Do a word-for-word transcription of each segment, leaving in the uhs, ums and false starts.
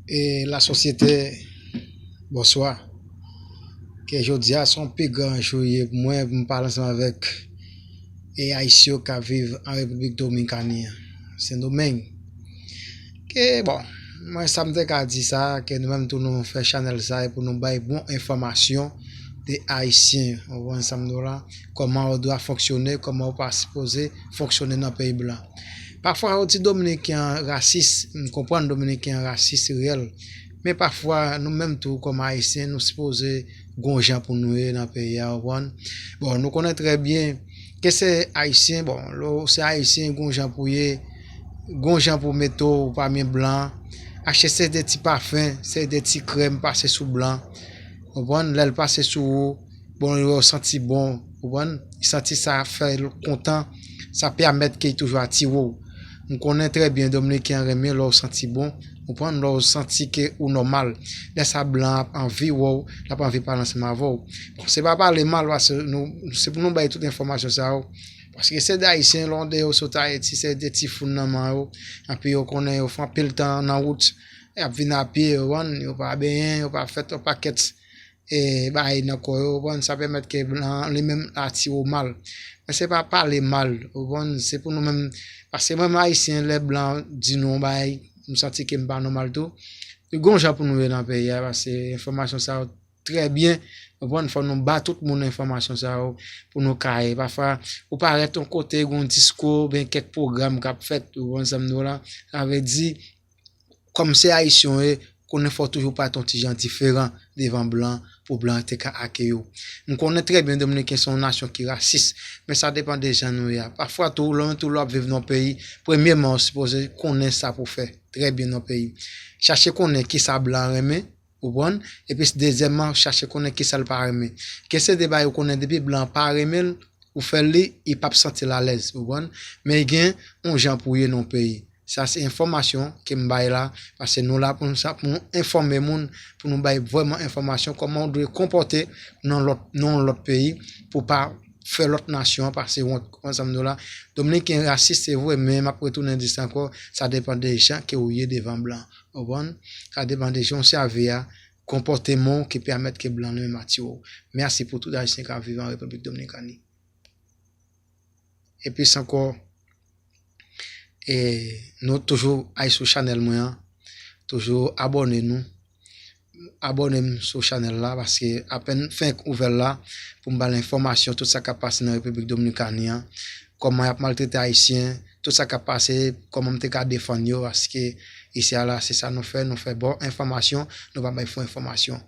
E lasosyete, bonswa. Ke jodi a se yon pi gran jou ye pou mwen, pou m pale ansanm avèk e Ayisyen yo k ap viv an Repiblik Dominikani an, Sendomeng. Ke, bon, mwen sa m te ka di sa, ke nou menm tou nou fè chanèl sa, e pou nou bay bon enfòmasyon de Ayisyen, ou konprann sa m di w la, kòman ou dwa fonksyone, kòman ou pa sipoze fonksyone nan peyi blan. Pafwa, yo di Dominiken an rasis, m konprann Dominiken an rasis reyèl, men pafwa, nou menm tou, kòm Ayisyen, nou sipoze gon jan pou nou ye nan peyi a, ou konprann? Bon, nou konnen trè byen, ke se Ayisyen, bon, lè w se Ayisyen, gon jan pou ye, gon jan pou mete w pami blan, achte se de ti pafen, se de ti krèm pase sou blan, ou konprann? Lè l pase sou ou, bon, lè w santi bon, ou konprann? Santi sa fè l kontan, sa pèmèt ke l toujou atire w. M konnen trè byen Dominiken an renmen lè w santi bon, ou konprann? Lè w santi ke ou nòmal. Lè sa blan ap anvi wè w, l ap anvi pale ansanm avè w. Bon, se pa pale mal, paske nou, se pou nou bay tout enfòmasyon sa yo. Paske se de Ayisyen, lè w deyò sot Ayiti, se de ti foun nan men yo. Anpi yo konnen yo fè anpil tan nan wout, y ap vin a pye, yo konprann, yo pa benyen, yo pa fè yon pakèt e, bagay nan kò yo, ou konprann, sa pèmèt ke blan an li menm atire w mal. Men se pa pale mal, ou konprann, se pou nou menm, paske mwen menm Ayisyen, lè blan di nou yon bagay, m santi ke m pa nòmal tou. Gon jan pou nou ye nan peyi a, paske enfòmasyon sa yo trè byen, ou konprann, fò nou ba tout moun enfòmasyon sa yo pou nou ka ye. Pafwa, ou parèt yon kote, gon diskou, oubyen kèk pwogram k ap fèt, ou konprann sa m di w la, sa vle di, kòm se Ayisyen w ye, konnen fò w toujou parèt yon ti jan diferan devan blan pou blan te ka akeyi w. M konnen trè byen Dominiken se yon nasyon ki rasis, men sa depann de jan nou ye a. Pafwa tou, lè w tou lè w ap viv nan yon peyi, premyeman, ou sipoze konnen sa pou w fè trè byen nan yon peyi. Chache konnen kisa blan an renmen, ou konprann? Epi dezyèmman, chache konnen kisa l pa renmen. Ke se de bagay ou konnen depi blan an pa renmen l, ou fè l li, li p ap santi l alèz, ou konprann? Men gen yon jan pou w ye nan yon peyi. Sa se enfòmasyon ke m bay la, paske nou la pou nou sa, pou nou enfòme moun, pou nou bay vrèman enfòmasyon kòman w dwe konpòte nan lòt, nan yon lòt peyi, pou pa fè lòt nasyon an pase wont, konprann sa m di w la. Dominiken rasis se vre, men m ap retounen di sa ankò, sa depann de jan ke w ye devan blan, ou konprann? Sa depann de jan w sèvi a, konpòteman w ki pèmèt ke blan li menm atire w. Mèsi pou tout Ayisyen k ap viv an Repiblik Dominikani. Epi ankò, e, nou toujou al sou chanèl mwen an, toujou abòne nou. Abòne m sou chanèl la, paske apèn fenk ouvè l la, pou m ba l enfòmasyon tout sa k ap pase nan Repiblik Dominikani an, kòman y ap maltrete Ayisyen, tout sa k ap pase, kòman m te ka defann yo, paske isi a la, se sa nou fè, nou fè bon enfòmasyon, nou pa bay fo enfòmasyon.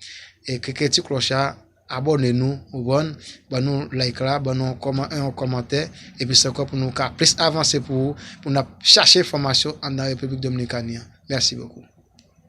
E klike ti klòch la, abòne nou, ou konprann, ban nou like la, ban nou yon kòman-, yon kòmantè, epi se ankò pou nou ka plis avanse pou ou, pou n ap chache enfòmasyon anndan Repiblik Dominikani an. Mèsi bokou.